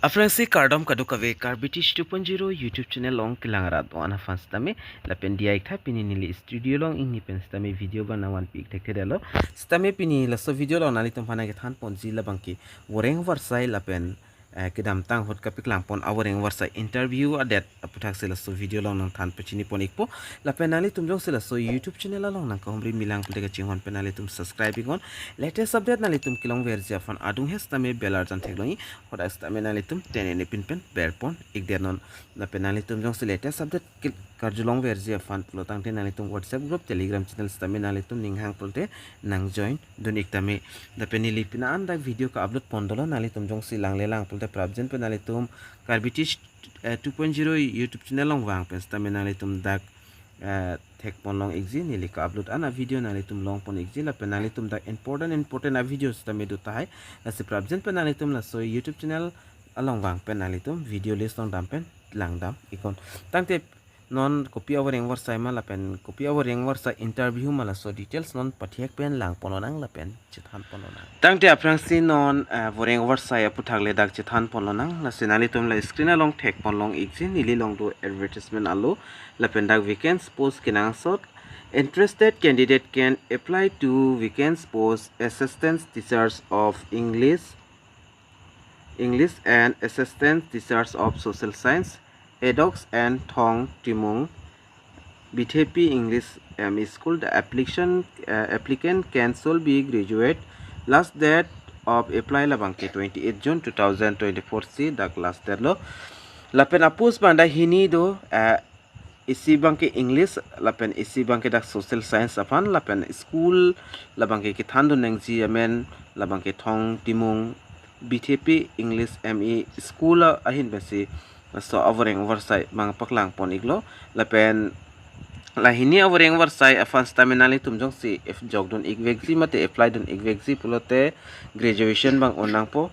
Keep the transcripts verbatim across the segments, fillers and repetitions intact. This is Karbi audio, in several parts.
Aphrangsi kardom kadokave Karbi Teach two point zero YouTube channel along kelang arat do-an aphan sitame, lapen diya iktha pini neli studio along ingni pen sitame video abang nangvanpi ik thekthedetlo. Sitame pini laso video along nanglitum aphan nangkethan ponji labangke voreng varsai lapen, eh, kedamtang ahut kapeklang pon avoreng varsai interview adet aputhaksi laso video along nangthan pachini pon ikpo. Lapen nanglitum jongsi laso YouTube channel along nangkahumri milang pulote kachinghon pen nanglitum subscribe iknon. Latest update nanglitum kelongverji aphan adung he sitame bell arjan theklongji. Hadak sitame nanglitum ten ene pin pen berpon ikdetnon. Lapen nanglitum jongsi latest update ke-, karjulongverji aphan pulotangte nanglitum WhatsApp group, Telegram channel sitame nanglitum ning hang pulote nangjoin dun ik tame. Lapen neli pini an dak video ka-upload pon dolo, nanglitum jongsi langle lang pulote prapjin pen nanglitum Karbi Teach, eh, two point zero YouTube channel along vang pen sitame nanglitum dak, eh, thek ponlong ikji, neli ka-upload an avideo nanglitum long pon ikji, lapen nanglitum dak important important avideo sitame do tahai. Lasi prapjin pen nanglitum laso YouTube channel along vang pen nanglitum video list along dam pen langdam iknon. Tangte non kopi avoreng varsai ma lapen kopi avoreng varsai interview ma laso details non pathek pen lang ponlonang lapen chethan ponlonang. Tangte aphrangsi non, eh, voreng varsai aputhak le dak chethan ponlonang. Lasi nanglitum la screen along thek ponlong ikji, neli along do advertisement alo, lapen dak vacant post kenangsot. Interested candidate can apply to vacant post Assistant Teachers of English, English and Assistant Teachers of Social Science, Edox and Thong Timung, Bithepi English M E School. The application, uh, applicant can shall be graduate. Last date of apply labangke twenty-eight June two thousand twenty-four si dak last date lo. Lapen apost abang dak hini do, uh, isi abangke English, lapen isi abangke dak Social Science aphan, lapen school labangke kethan dun nangji amen labangke Thong Timung Bithepi English M E School ahin pensi laso avoreng varsai abang paklang pon iklo. Lapen la hini avoreng varsai aphan sitame nanglitum jongsi ep jok dun ikvekji mate apply dun ikvekji pulote graduation abang un nangpo.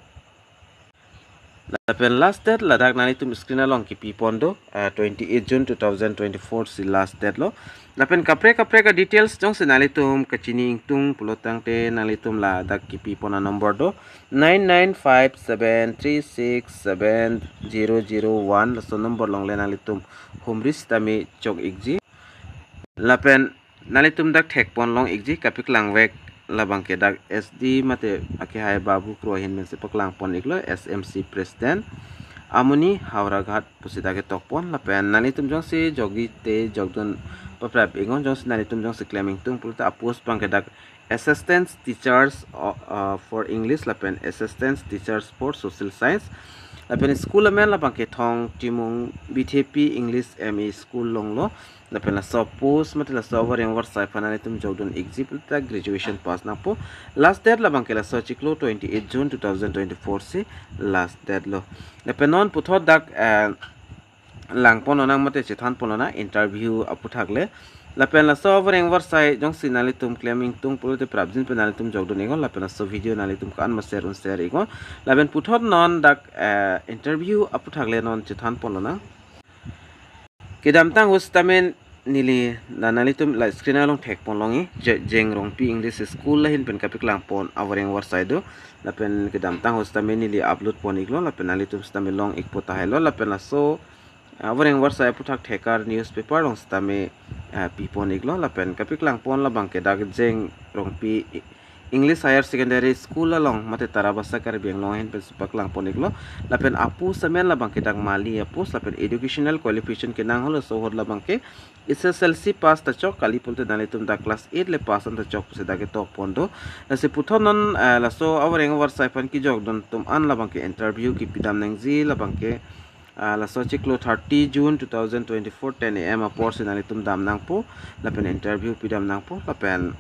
Lapen last date ladak nanglitum screen along kipi pon do, ah, twenty-eight June two thousand twenty-four si last date lo. Lapen kaprek kaprek a-details jongsi nanglitum kachini ingtung pulotangte nanglitum ladak kipi pon a-number do, nine nine five seven three six seven zero zero one, laso number along le nanglitum humri sitame chok ikji. Lapen nanglitum dak thek ponlong ikji, kapeklang vek labangke dak S D mate akehai Babu Kro ahin pensi paklang pon iklo, S M C President, Amoni Howraghat pusi dak ketok pon. Lapen nanglitum jongsi jokji te jok dun paprap iknon, jongsi nanglitum jongsi klem ingtung pulote apost abangke dak Assistant Teachers, uh, uh, for English lapen Assistant Teachers for Social Science. Lapen school amen labangke Thong Timung Bithepi English M E School along lo. Lapen laso post mate laso avoreng varsai aphan nanglitum jok dun ikji pulote graduation pass nangpo. Last date labangke laso chiklo twenty-eight June two thousand twenty-four si last date lo. Lapen non puthot dak, eh, lang ponlonang mate chethan ponlonang interview aputhak le. Lapen laso avoreng varsai jongsi nanglitum klem ingtung pulote prapjin pen nanglitum jok dun iknon, lapen laso video nanglitum ko-an ma share un share iknon. Lapen puthot non dak, eh, interview aputhak le non chethan ponlonang. Kedamtang ahut sitame neli la nanglitum la screen along thek ponlongji, Je-, Jeng Rongpi English School ahin pen kapeklang pon avoreng varsai do. Lapen kedamtang ahut sitame neli upload pon iklo, lapen nanglitum sitame long ikpo tahai lo. Lapen laso avoreng varsai aputhak thekar newspaper along sitame, eh, pi pon iklo. Lapen kapeklang pon labangke dak Jeng Rongpi English Higher Secondary School along mate Tarabasa Karbi Anglong ahin pensi paklang pon iklo. Lapen apost amen labangke dak mali apost, lapen educational qualification kenang halaso ahut labangke S S L C pass ta chok, kali pulote nanglitum dak class eight le pass an ta chok pusi dak ketok pon do. Lasi puthot non, eh, laso avoreng varsai aphan kejok dun atum an labangke interview kipi dam nangji labangke, ah, laso chiklo thirty June two thousand twenty-four ten A M apor si nanglitum dam nangpo, lapen interview pi dam nangpo. Lapen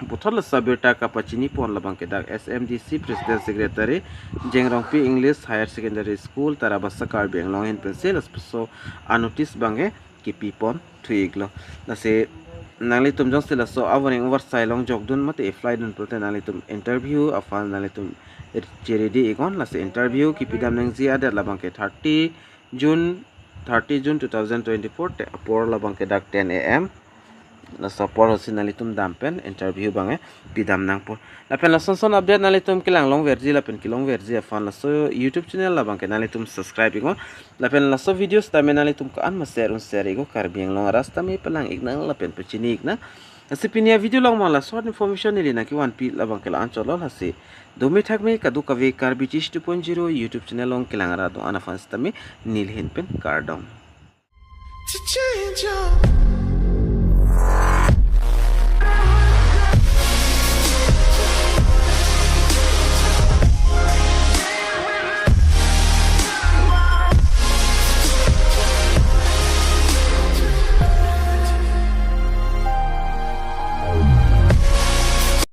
puthot laso abirta kapachini pon labangke dak S M D C President Secretary, Jeng Rongpi English Higher Secondary School, Tarabasa Karbi Anglong ahin pensi laso a-notice abangke kipi pon thu iklo. Lasi nanglitum jongsi laso avoreng varsai along jok dun mate apply dun pulote nanglitum interview aphan nanglitum cheredi iknon. Lasi interview kipi dam nangji adet labangke thirty June, thirty June two thousand twenty-four te apor labangke dak ten A M. Laso apor ahutsi nanglitum dam pen interview abang pidam nangpo. Lapen lason son update nanglitum kelang longverji lapen kelongverji aphan laso YouTube channel labang ke nanglitum subscribe iknon. Lapen laso video sitame nanglitum ko-an ma share un share iknon, Karbi Anglong arat sitame palang iknang lapen pachini iknang. Lasi pini avideo along ma la short information neli nangkevanpi labang ke la-anchot lo. Lasi dome thakme kadokave Karbi Chish two point zero YouTube channel along kelang arat do-an aphan sitame neli ahin pen kardom. To change your